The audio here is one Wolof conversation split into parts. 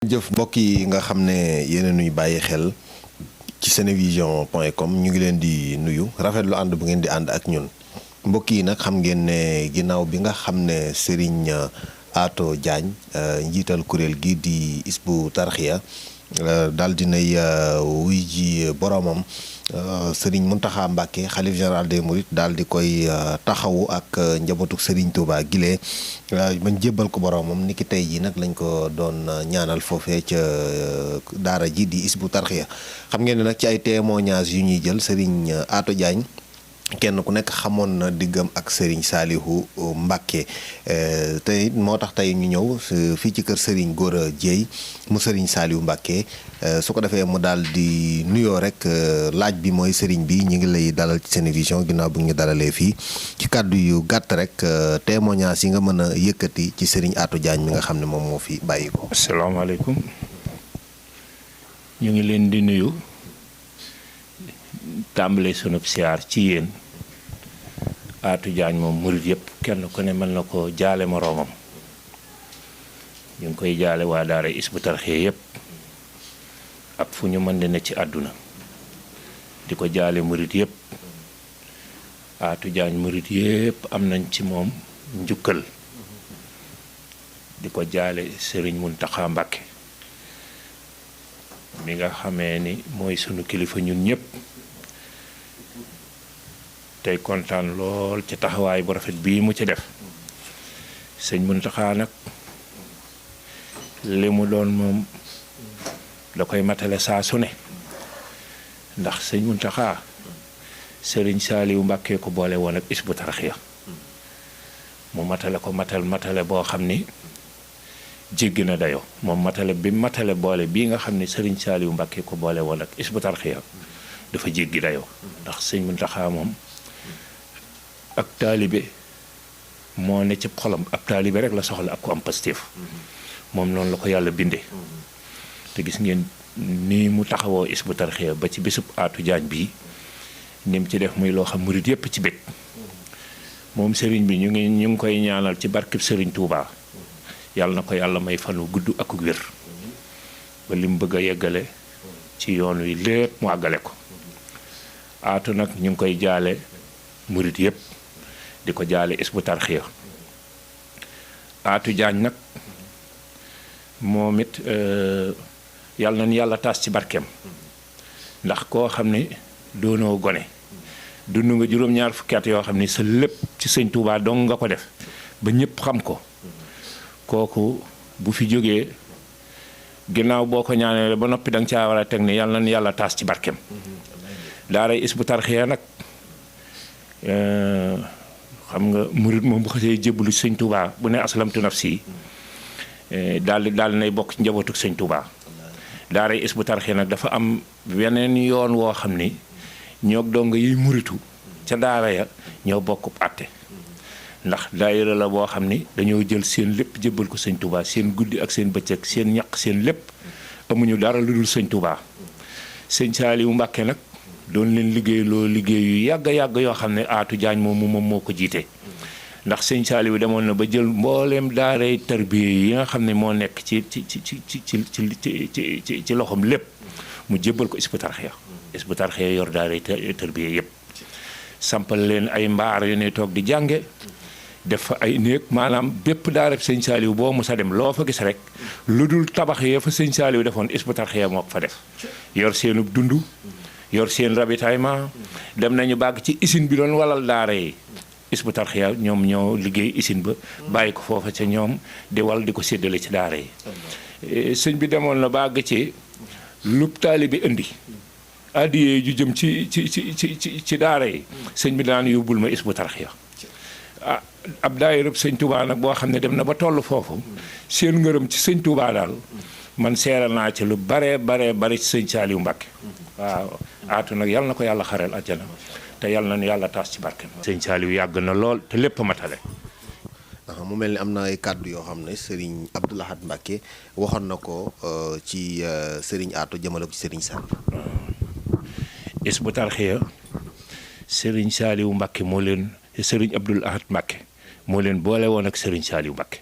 jëf mbokk yi nga xam ne yéen nuy bàyyi xel ci senevision.com ñu ngi leen di nuyu rafetlu ànd bu ngeen di ànd ak ñun mbokk yi nag xam ngeen ne ginnaaw bi nga xam ne Serigne Ato Diagne njiital kuréel gi di Hizbut Tarqiyyah daal dinay wuy ji boromam Serigne Mountakha Mbacké xalif général des Mourides daal di koy taxawu ak njabootuk Serigne Touba Gile bañ jébbal ko boromam niki tey jii nag lañ ko doon ñaanal foofee ca daara ji di Hizbut Tarqiyyah xam ngeen ne nag ci ay témoignages yu ñuy jël Serigne Ato Diagne kenn ku nekk xamoon na diggam ak Serigne Saliou Mbacké tey moo tax tey ñu ñëw fii ci kër Serigne Gora Dieye mu Serigne Saliou Mbacké su ko defee mu daal di nuyoo rek laaj bi mooy Serigne bi ñu ngi lay dalal ci Senevision ginnaaw bu ñu dalalee fii ci kàddu yu gàtt rek témoignage yi nga mën a yëkkati ci Serigne Ato Diagne mi nga xam ne moom moo fi bàyyi ko. asalaamaaleykum ñu ngi leen di nuyu tàmbale sunub siyaar ci yéen Ato Diagne moom murit yëpp kenn ku ne mën na ko jaale moroomam ñu ngi koy jaale waa daara Hizbut Tarqiyyah yëpp ak fu ñu mën di ne ci àdduna di ko jaale murit yëpp Ato Diagne murit yëpp am nañ ci moom njukkal di ko jaale Serigne Mountakha Mbacké mi nga xamee ni mooy sunu kilifa ñun ñëpp tey kontaan lool ci taxawaay bu rafet bii mu ci def sëñ Mountakha nag li mu doon moom da koy matale saa su ne ndax sëñ Mountakha Serigne Saliou Mbacké ko boole woon ak Hizbut Tarqiyyah mu matale ko matale boo xam ni jéggi na dayoo moom matale boole bii nga xam ne Serigne Saliou Mbacké ko boole woon ak Hizbut Tarqiyyah dafa jéggi dayoo ndax sëñ Mountakha moom ak taalibe moo ne ci xolam ab taalibe rek la soxla ak ko am pastéef moom noonu la ko yàlla bindee te gis ngeen nii mu taxawoo Hizbut Tarqiyyah ba ci bisub Ato Diagne bii ni mu ci def muy loo xam murit yépp ci bég moom sëriñ bi ñu ngi koy ñaanal ci barkeb Serigne Touba yàlla na ko yàlla may fanu gudd ak wér ba li mu bëgg a yeggale ci yoon wi lépp mu àggale ko Ato nag ñu ngi koy jaale murit yépp di ko jaale Hizbut Tarqiyyah Ato Diagne nag moom it yàlla na yàlla taas ci barkeem ndax koo xam ne doonoo gone dund nga juróom-ñaar fukki at yoo xam ne sa lépp ci sëñ Touba dong nga ko def ba ñëpp xam ko kooku bu fi jógee ginnaaw boo ko ñaanee ba noppi da nga caa war a teg ne yàlla na yàlla taas ci barkeem daara Hizbut Tarqiyyah nag xam nga murit moom bu xasee jébbalu sëñ Touba bu ne aslamtu nafsi daal nay bokk ci njabootu sëñ Touba daara Hizbut Tarqiyyah nag dafa am weneen yoon woo xam ni ñoo dong yiy muritu ca daara ya ñoo bokk àtte ndax daayira la boo xam ni dañoo jël seen lépp jébbal ko sëñ Touba seen guddi ak seen bëccëg seen ñaq seen lépp amuñu dara lu dul sëñ Touba sëñ Saliou Mbacké nag doon leen liggéey yu yàgg yoo xam ne Ato Diagne moom moo ko jiite ndax sëñ Saliou demoon na ba jël mbooleem daaray tarbiya yi nga xam ne moo nekk ci loxoom lépp mu jébbal ko Hizbut Tarqiyyah Hizbut Tarqiyyah yor daaray tarbiya yépp sampal leen ay mbaar yu ne toog di jànge def fa ay néeg maanaam bépp daarab sëñ Saliou boo musa dem loo fa gis rek lu dul tabax yee fa sëñ Saliou defoon Hizbut Tarqiyyah moo ko fa def yor seenub dund yor seen ravitaillement dem nañu bàgg ci usine bi doon walal daara yi Hizbut Tarqiyyah ñoom ñoo liggéey usine ba bàyyi ko foofa ca ñoom di wal di ko séddale ci daara yi sëñ bi demoon na bàgg ci lu taalibe indi addiyee ju jëm ci daara yi sëñ bi daan yóbbul ma Hizbut Tarqiyyah ab daayirab sëñ Touba nag boo xam ne dem na ba toll foofu seen ngërëm ci sëñ Touba daal man seeral naa ci lu bare ci sëñ Saliou Mbacké waaw Ato nag yàlla na ko yàlla xareel àjjana te yàlla na yàlla taas ci barkeem sëñ Saliou yàgg na lool te lépp matale mu mel ni am na ay kàddu yoo xam ne Serigne Abdou Lahad Mbacké waxoon na ko ci Serigne Ato jëmale ko ci Serigne Saliou Hizbut Tarqiyyah Serigne Saliou Mbacké moo leen Serigne Abdou Lahad Mbacké moo leen boole woon ak Serigne Saliou Mbacké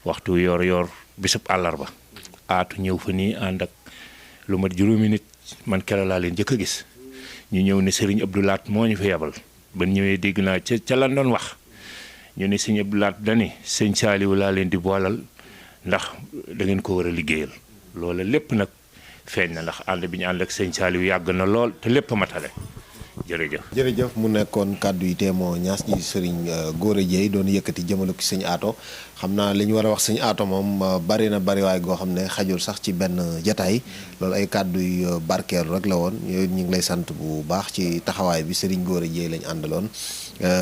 waxtu yor bisub àllarba aatu ñëw fa nii ànd ak lu mat juróomi nit man keroog laa leen njëkk a gis ñu ñëw ne Serigne Abdou Lahat moo ñu fa yebal ba ñëwee dégg naa ca lan doon wax ñu ne Serigne Abdou Lahat dani sëñ Saliou laa leen di boolal ndax da ngeen ko war a liggéeyal loola lépp nag feeñ na ndax ànd bi ñu ànd ak sëñ Saliou yàgg na lool te lépp matale jërëjëf mu nekkoon kàddu yi témoignage ji Serigne Gora Dieye doon yëkkati jëmale ko sëñ Ato xam naa li ñu war a wax sëñ Ato moom bari na bari waay goo xam ne xajul sax ci benn jataay loolu ay kàddu yu barkeelu rek la woon yooyu ñu ngi lay sant bu baax ci taxawaay bi Serigne Gora Dieye lañ àndaloon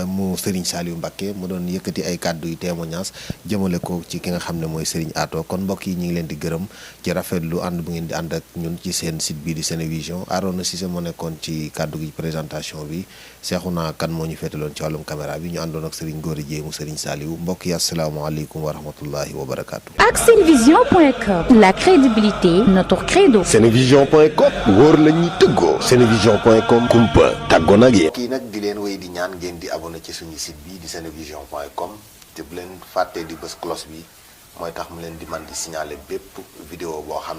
mu Serigne Saliou Mbacké mu doon yëkkati ay kàddu yu témoignage jëmale ko ci ki nga xam ne mooy Serigne Ato kon mbokk yi ñu ngi leen di gërëm ci rafetlu ànd bu ngeen di ànd ak ñun ci seen site bii di Senevision Arona Cissé moo nekkoon ci kàddu gi présentation bi Cheikhouna Kane moo ñu féetaloon ci wàllum caméra bi ñu àndoon ak Serigne Gora Dieye mu Serigne Saliou mbokk yi asalaamaaleykum wa rahmatullahi wa barakaatu. ak Senevision.com, la crédibilité notre credo. Senevision.com wóor la ñuy tëggoo. Senevision.com kumpa tàggoo nag yéen. kii nag di leen wéy di ñaan ngeen di abonné ci suñu site bi di Senevision.com te bu leen fàttee di bës cloche bi mooy tax mu leen di man di signaler bépp vidéo boo xam